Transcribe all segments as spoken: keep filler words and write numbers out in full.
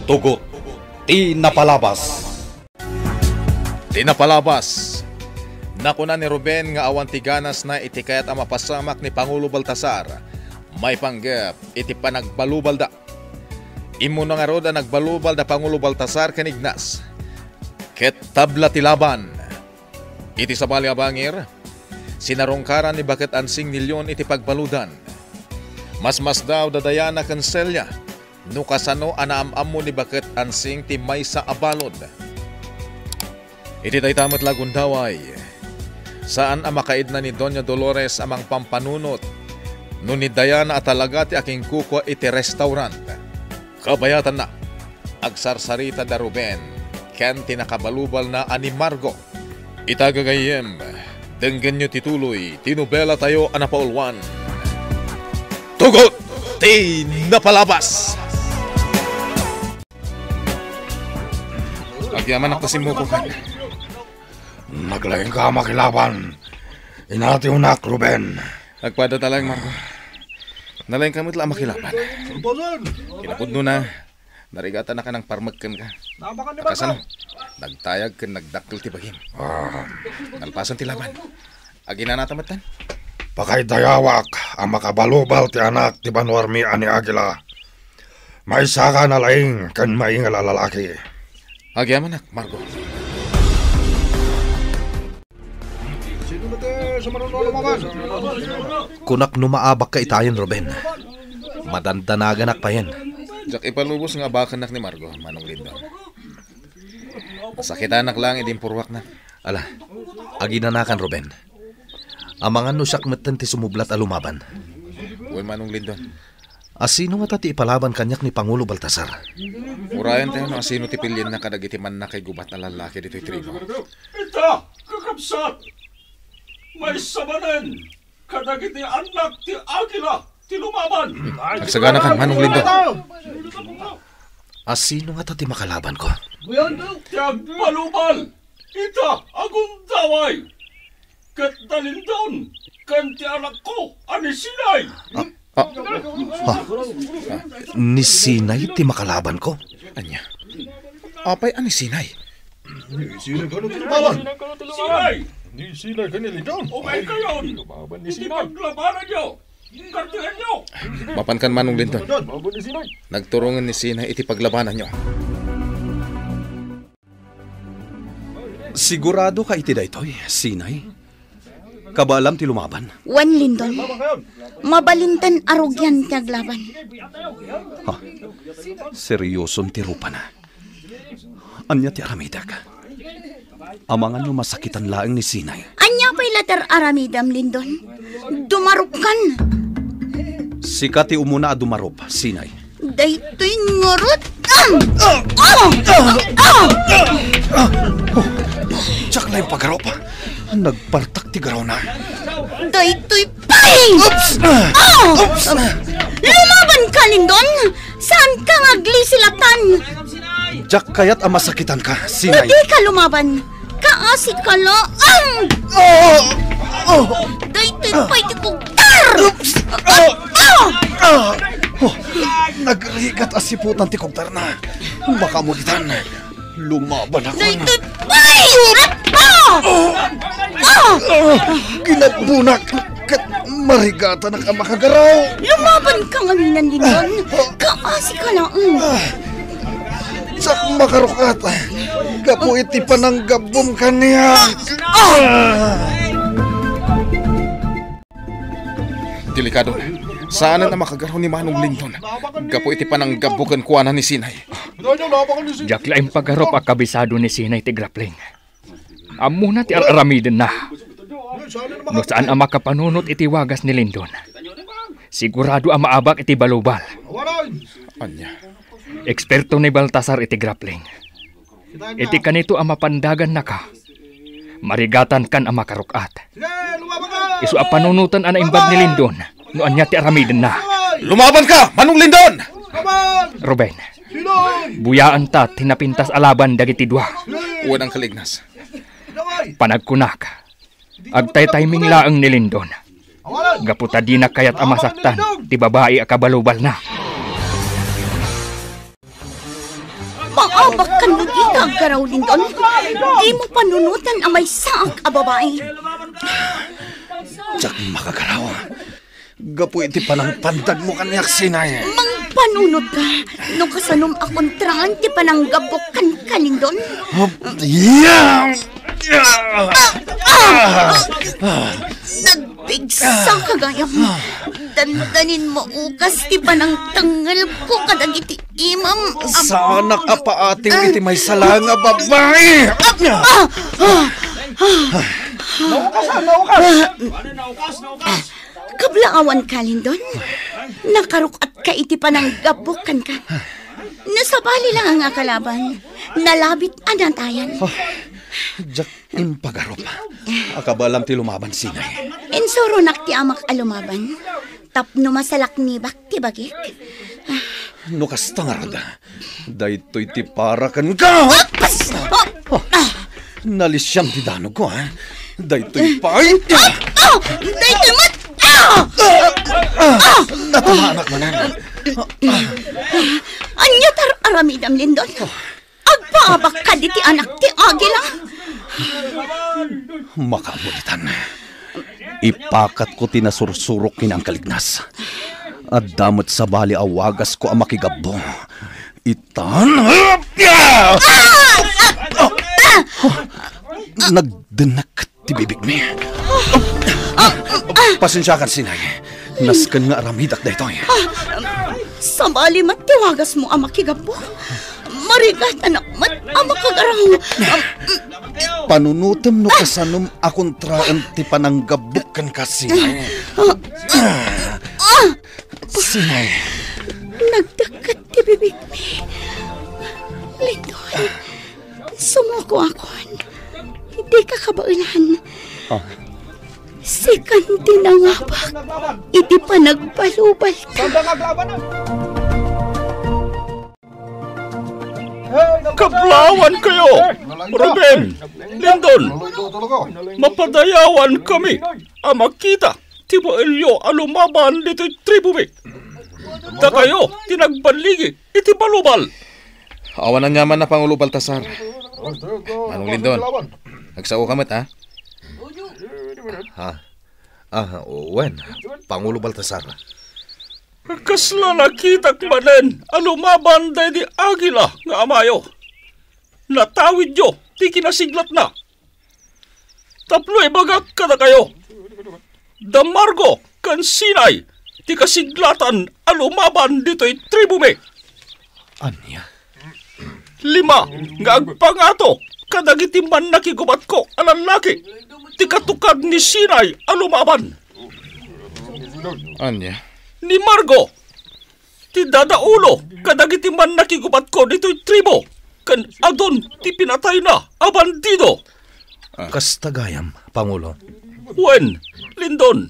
Tugot ti napalabas. Ti napalabas. Nakuna ni Ruben nga awan ti ganasna iti kayat a mapasamak ni Pangulo Baltasar maipanggep iti panagbalubalda. Immuna ngarud a nagbalubal da Pangulo Baltasar ken Ignas. Ket tabla ti laban. Iti sabali a bangir, sinarungkaran ni Baket Ansing ni Leon iti pagbaludan. Masmasdaw da Diana ken Celia no kasano a naam-ammo ni Baket Ansing ti maysa a balud. Iti dayta met la gundaway, saan a makaidna ni Doña Dolores a mangpampanunot no ni Diana a talaga ti akinkukua iti restaurant. Kabayatanna, agsarsarita da Ruben ken ti nakabalubalna a ni Margo. Ita gagayyem, denggenyo ti tuloy ti nobelatayo a napauluan, Tugot ti Napalabas! Agyamanak ta simmukokan. Naglaingka a makilaban. Inatiwnak, Ruben. Agpada ta laeng, Marco. Nalaingka met la a makilaban. Kinapudnona, narigatannak a nangparmek kenka. Kasano? Nagtayag ken nagdakkel ti bagim. Ah. Nalpasen ti laban. Aginanata metten? Pakaidayawak a makabalubal ti anak ti banuarmi a ni Agila. Maysaka a nalaing ken maingal a lalaki. Agyamanak, Marco. Sino met ti sumaruno a lumaban? Kunak no maabakka itayen, Ruben. Madandanaganak payen. Diak ipalubos nga abakennak ni Marco, Manong Lindon. Masakitanak laeng idi impurruaknak. Ala, aginanakan, Ruben. Amangan no siak metten ti sumublat a lumaban. Wen, Manong Lindon. A sino ngata ti ipalaban kaniak ni Pangulo Baltasar? Urayen tayo no a sino ti pilienna kadagiti mannakaigubat a lallaki ditoy tribu. Ita, kakabsat! Maysa manen kadagiti annak ti Agila ti lumaban. Agsaganakan, Manong Lindon. A sino ngata ti makalabanko? Ti agbalubal, ita a gundaway. Ket da Lindon, ken ti anakko a ni Sinay. Ah, ah, ah, ni Sinay ti makalabanko? Ania? Apay a ni Sinay? Ni Sinay kano ti lumaban? Sinay! Ni Sinay ken ni Lindon. Umaykayon! Lumaban ni Sinay. Iti paglabananyo, kartienyo! Mapankan, Manong Lindon. Lumaban ni Sinay. Nagturongen ni Sinay iti paglabananyo. Siguradoka iti daytoy, Sinay? Kabaalam ti lumaban? Wen, Lindon. Mabalinten a rugian ti aglaban. Ha? Serioson ti rupana. Ania ti aramidek? Amangan no masakitan laeng ni Sinay. Ania pay la ti aramidem, Lindon? Dumarupkan. Sika ti umuna a dumarup, Sinay. Daytoy ngarud. Ah! Ah! Ah! Ah! Oh, diak la impagarup. Nagpartak ti garawna. Daytoy pay! Oops! Ah! Oops! Lumaban ka, Lindon! Saan ka nga aglisilatan? Diak kayat a masakitan ka, Sinay. No di ka lumaban, kaasi ka laeng! Ah! Ah! Daytoy pay ti kugtar! Oops! Ah! Ah! Ah! Oh, nagrigat a siputan ti kugtarna. Makamuditan. Lumaban ako. Daytoy pay! Ah! Ah! Ah! Ginabbunak ket marigatanak a makagaraw. Lumaban ka ngaminen, Lindon. Kaasi ka laeng. Ah! Diak makaruk-at gapu iti pananggabbom kaniak. Ah! Delikado. Saanen a makagaraw ni Manong Lindon gapu iti pananggabbok kenkuana ni Sinay. Diak la impagarup a kabisado ni Sinay ti grappling. Ammona ti ar-aramidenna. No saan a makapanunot iti wagas ni Lindon, sigurado a maabak iti balubal. Ania? Eksperto ni Baltasar iti grappling. Iti kanito a mapandagannaka, marigatankan a makaruk-at. Isu a panunoten a naimbag ni Lindon no ania ti aramidenna. Lumaban ka, Manong Lindon! Ruben, buyaanta ti napintas a laban dagiti dua. Wen, Uncle Ignas. Panagkunak, agtaytayming laeng ni Lindon. Gapu ta dina kayat a masaktan ti babai a kabalubalna. Maabak kan no dika aggaraw, Lindon. Dimo panunoten a maysaak a babai. Diak makagaraw. Gapu iti panangpandagmo kaniak, Sinay. Mangpanunotka no kasanom a kontraan ti pananggabbok kenka, Lindon. Hop, yeah! Yeah! Ah! Ah! Nagpigsaka gayam. Dandanin maugas ti panangtengngelko kadagiti imam a Saanak a paating iti maysa la nga babai. Ah! Ah! Ah! Naukas, ah, naukas. Kablaawanka, Lindon. Nakarukatka iti pananggabbok kenka. No sabali la nga kalaban, nalabit a natayan. Ah, diak impagarup. Akabaelam ti lumaban, Sinay. Insuronak ti amak a lumaban. Tapno masalaknibak ti bagik. No kasta ngarud, daytoy ti para kenka. Apas! Oh, nalisiam ti danogko, ha? Daytoy pay. Ah! Ah! Daytoy met! Ah! Ah! Natamaanak manen. Ania ti ar-aramidem, Lindon? Agpaabak kadi ti anak ti agila? Makaammo ditan. Ipakatko ti nasursurok ken angkalignas. Adda met sabali a wagasko a makigabbo. Itan. Nagdennek ti bibigmi. Pasensiakan, Sinay. Nasken nga aramidak daytoy. Sabali met ti wagasmo a makigabbo. Marigatanak met a makagaraw. Panunotem no kasanom a kontraen ti pananggabbok kenka, Sinay. Sinay. Nagdakket ti bibigmi. Lindon, sumukoakon. Dika kabaelan. Ah. Sikan ti nangabak iti panagbalubalta. Kablaawankayo, Ruben, Lindon, mapadayawankami a makita ti baelyo a lumaban ditoy tribumi. Dakayo ti nagballigi iti balubal. Awan aniaman a Pangulo Baltasar. Manong Lindon, agsaoka met, ha? Ha? Ah, wen, Pangulo Baltasar. Kasla nakitak manen a lumaban daydi agila nga amayo. Natawidyo ti kinasiglatna. Tapno ibagak kadakayo, da Margo ken Sinay ti kasiglatan a lumaban ditoy tribumi. Ania? Lima nga agpangato kadagiti mannakigubatko a lallaki ti katukad ni Sinay a lumaban. Ania? Ni Margo ti dadaulo kadagiti mannakigubatko ditoy tribu, ken adun ti pinatayna a bandido. Ah. Kasta gayam, Pangulo. Wen, Lindon,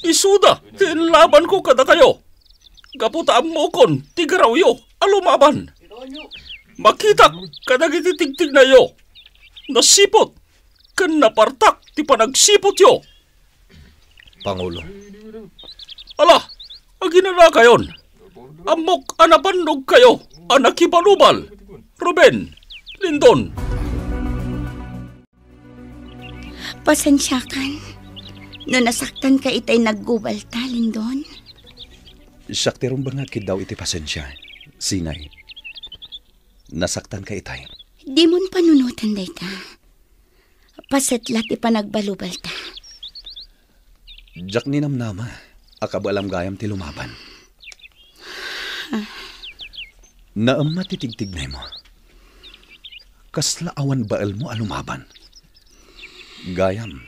isuda ti inlabanko kadakayo, gapu ta ammokon ti garawyo a lumaban. Makitak kadagiti tigtignayyo. Nasiput ken napartak ti panagsiputyo. Pangulo. Ala, aginanakayon. Ammok a napannogkayo a nakibalubal. Ruben, Lindon. Pasensiakan no nasaktanka itay naggubalta, Lindon. Siak ti rumbeng nga agkiddaw iti pasensia, Sinay. Nasaktanka itay. Dimon panunoten dayta. Paset la ti panagbalubalta. Diak ninamnama a kabaelam gayam ti lumaban. Naemma ti tigtignaymo. Kasla awan baelmo a lumaban. Gayam,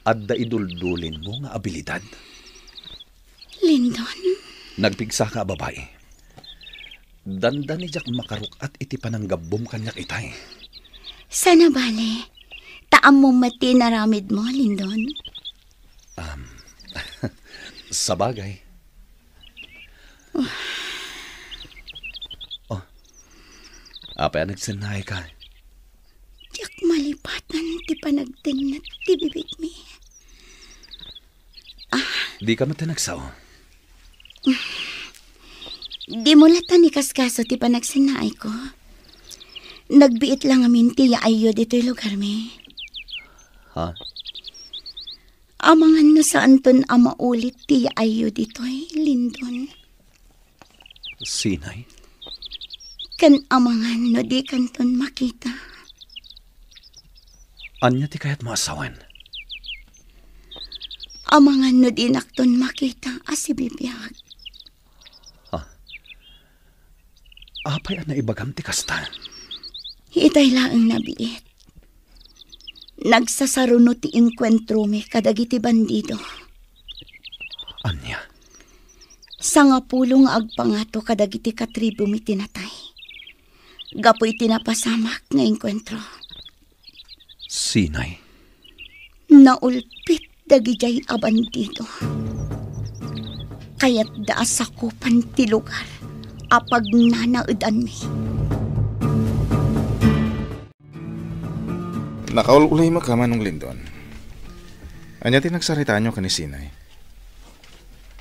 adda iduldulinmo nga abilidad. Lindon? Nagpigsaka a babai. Dandani diak makaruk-at iti pananggabbom kaniak itay. Sana bale, ta ammom met ti inaramidmo, Lindon. Um, sabagay. Oh, apay a nagsennaayka? Diak malipatan ti panagtengnget ti bibigmi. Ah. Dika met nagsao. Dimo latta ni kaskaso ti panagsennaayko. Nagbiit la ngamin ti yaayyo ditoy lugarmi. Ha? Amangan no saanton a maulit ti yaayyo ditoy, Lindon. Sinay? Ken amangan no dikanton makita. Ania ti kayatmo a sawen? Amangan no dinakton makita a sibibiag. Ah. Apay a naibagam ti kasta? Itay laeng nabiit. Nagsasaruno ti inkuentromi kadagiti bandido. Ania? Sangapulo nga agpangato kadagiti katribumi ti natay. Gapu iti napasamak nga inkuentro. Sinay? Naulpit dagidiay a bandido. Kayatda a sakupan ti lugar a pagnanaedanmi. Nakaul-ulimek, Manong Lindon. Ania ti nagsaritaanyo ken ni Sinay?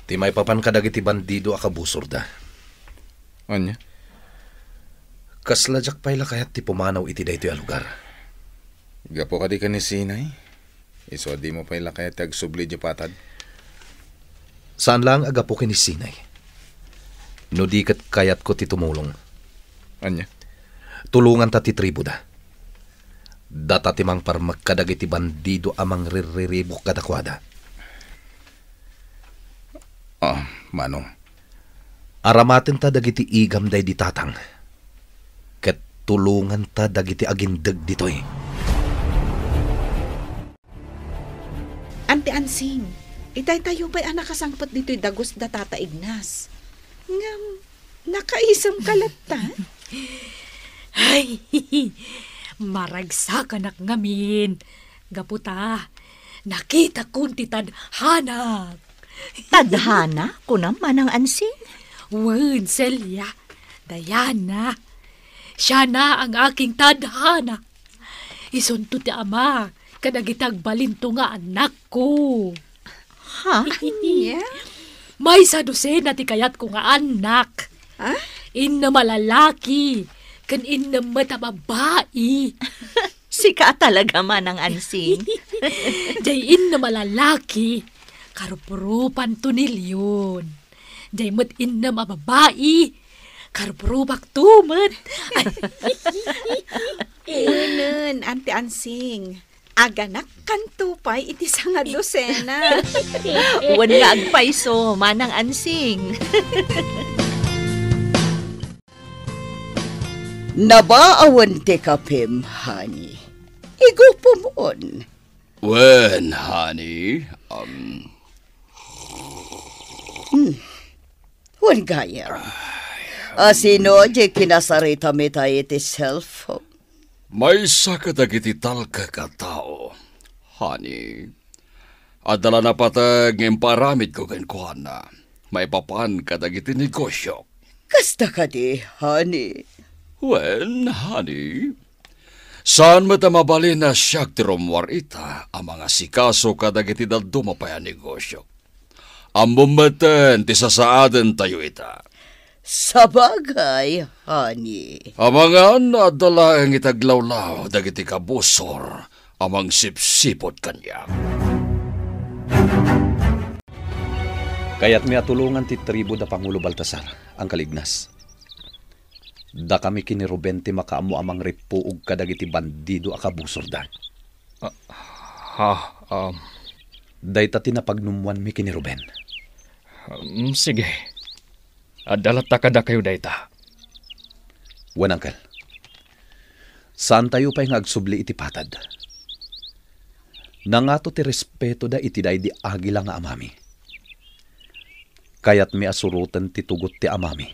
Ti maipapan kadagiti bandido a kabusorda. Ania? Kasla diak pay la kayat ti pumanaw iti daytoy a lugar. Gapu kadi ken ni Sinay? Isu a dimo pay la kayat ti agsubli idiay patad? Saan laeng a gapu ken ni Sinay. No di ket kayatko ti tumulong. Ania? Tulonganta ti tribuda. Data ti mangparmek kadagiti bandido a mangrirriribuk kadakuada. Ah, Manong. Aramatenta dagiti igam daydi tatang, ket tulonganta dagiti agindeg ditoy. Anti Ansing, itaytayo pay a nakasangpet ditoy dagus da Tata Ignas. Ngem, nakaisem ka latta? Ay, maragsakanak ngamin. Gapu ta, nakitakon ti tadhanak. Tadhana, kunam, Manang Ansing? Wen, Celia, Diana. Siana ang aking tadhana. Isunto ti ama kadagiti agbalinto nga annakko. Ha? Ania? Maysa dosena ti kayatko nga annak. Ha? Innem a lalaki, ken innem met a babai. Sika talaga, Manang Ansing. Jay innem a lalaki, karupurupanto ni Leon. Jay met innem a babai, karupurupakto met. Wen, Anti Ansing. Aganakkanto pay iti sangadosena. Wen nga agpayso, Manang Ansing. Nabaawen ti kapem, honey. Igupumon. Wen, honey. Um, Hmm. Wen gayam. Asino di kinasaritam ita iti cellphone? Maysa kadagiti talkak a tao, honey. Adda la napateg nga impaaramidko kenkuana maipapan kadagiti negosiok. Kasta kadi, honey? Wen, honey. Saan met a mabalin a siak ti rummuar ita a mangasikaso kadagiti dadduma pay a negosiok. Ammom metten ti sasaadentayo ita. Sabagay, honey. Amangan no adda laeng iti aglawlaw dagiti kabusor a mangsipsipud kaniak. Kayatmi a tulongan ti tribu da Pangulo Baltasar, Uncle Ignas. Dakami ken ni Ruben ti makaammo a mangrippuog kadagiti bandido a kabusorda. Ah, ha, um. Dayta ti napagnummuanmi ken ni Ruben. Um, sige. Adda latta kadakayo dayta. Wen, Uncle. Saantayo pay nga agsubli iti patad. Nangato ti respetoda iti daydi agila nga amami. Kayatmi a suroten ti tugot ti amami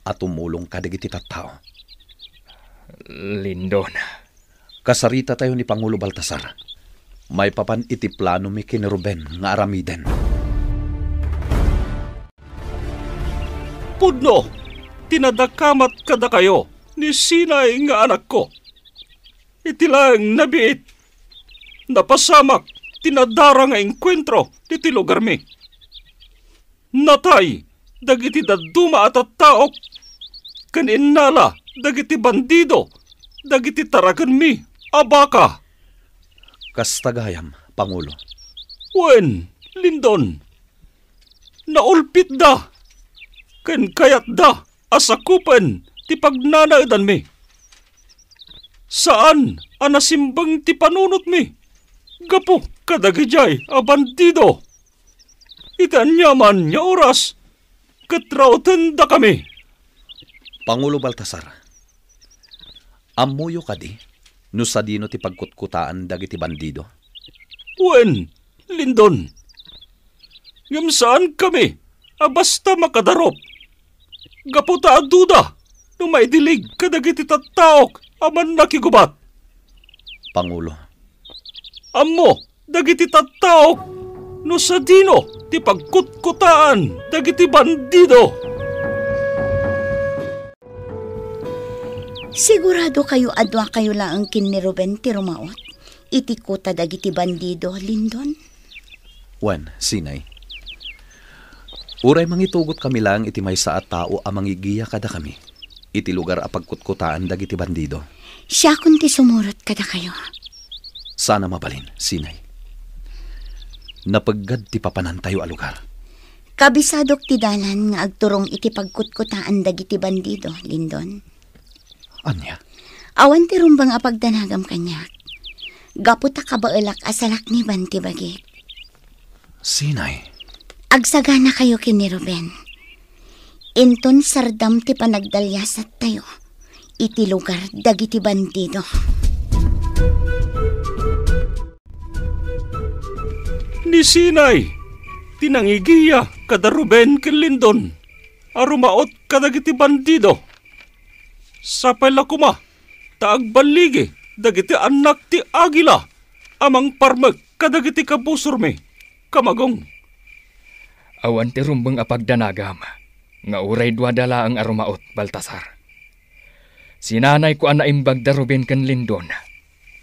a tumulong kadagiti tattao. Lindon. Kasaritatayo ni Pangulo Baltasar maipapan iti planomi ken ni Ruben nga aramiden. Pudno ti nadakamat kadakayo ni Sinay nga anakko. Iti laeng nabiit, napasamak ti nadara nga enkuentro ditoy lugarmi. Natay dagiti dadduma a tattaok ken innala dagiti bandido dagiti tarakenmi a baka. Kasta gayam, Pangulo. Wen, Lindon, naulpitda ken kayatda a sakupen ti pagnanaedanmi. Saan a nasimbeng ti panunotmi gapu kadagidiay a bandido. Iti aniaman nga oras, ket rautendakami. Pangulo Baltasar, ammoyo kadi no sadino ti pagkutkutaan dagiti bandido? Wen, Lindon. Ngem saankami a basta makadarup. Gapu ta aduda no maidilig kadagiti tattaok a mannakigubat. Pangulo. Ammo dagiti tattaok no sadino ti pagkutkutaan dagiti bandido. Sigurado kayo a duakayo laeng ken ni Ruben ti rumaot iti kuta dagiti bandido, Lindon? Wen, Sinay. Uray mangitugot kami laeng iti maysa a tao a mangigiya kadakami iti lugar a pagkutkutaan dagiti bandido. Siakon ti sumurot kadakayo. Sana mabalin, Sinay. Napeggad ti papanantayo a lugar. Kabisadok ti dalan nga agturong iti pagkutkutaan dagiti bandido, Lindon. Ania? Awan ti rumbeng a pagdanagam kaniak. Gapu ta kabaelak a salakniban ti bagik. Sinay. Agsaganakayo ken ni Ruben. Inton sardam ti panagdaliasattayo iti lugar dagiti bandido. Ni Sinay ti nangigiya kada Ruben ken Lindon a rumaot kadagiti bandido. Sapay la koma ta agballigi dagiti annak ti agila a mangparmek kadagiti kabusormi, Kamagong. Awan ti rumbeng a pagdanagam nga uray duada laeng a rumaot, Baltasar. Sinanayko a naimbag da Ruben ken Lindon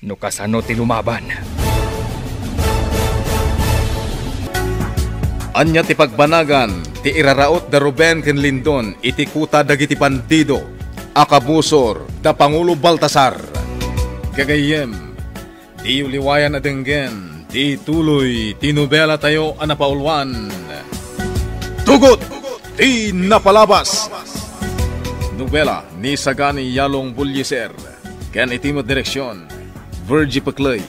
no kasano ti lumaban. Ania ti pagbanagan ti iraraot da Ruben ken Lindon iti kuta dagiti bandido a kabusor da Pangulo Baltasar? Gagayyem, diyo liwayan a denggen ti tuloy ti nobelatayo a napauluan, Tugot ti Napalabas. Nobela ni Sagani Yalong Bulliser ken iti met direksion, Virgie Peclay.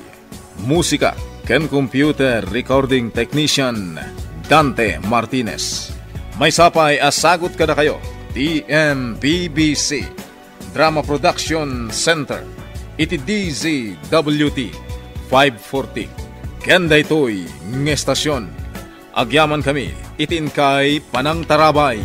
Musika ken computer recording technician, Dante Martinez. Maysa pay a sagut kadakayo ti M P B C Drama Production Center iti D Z W T five forty. Ken daytoy nga estasion, agyamankami iti inkay panangtarabay.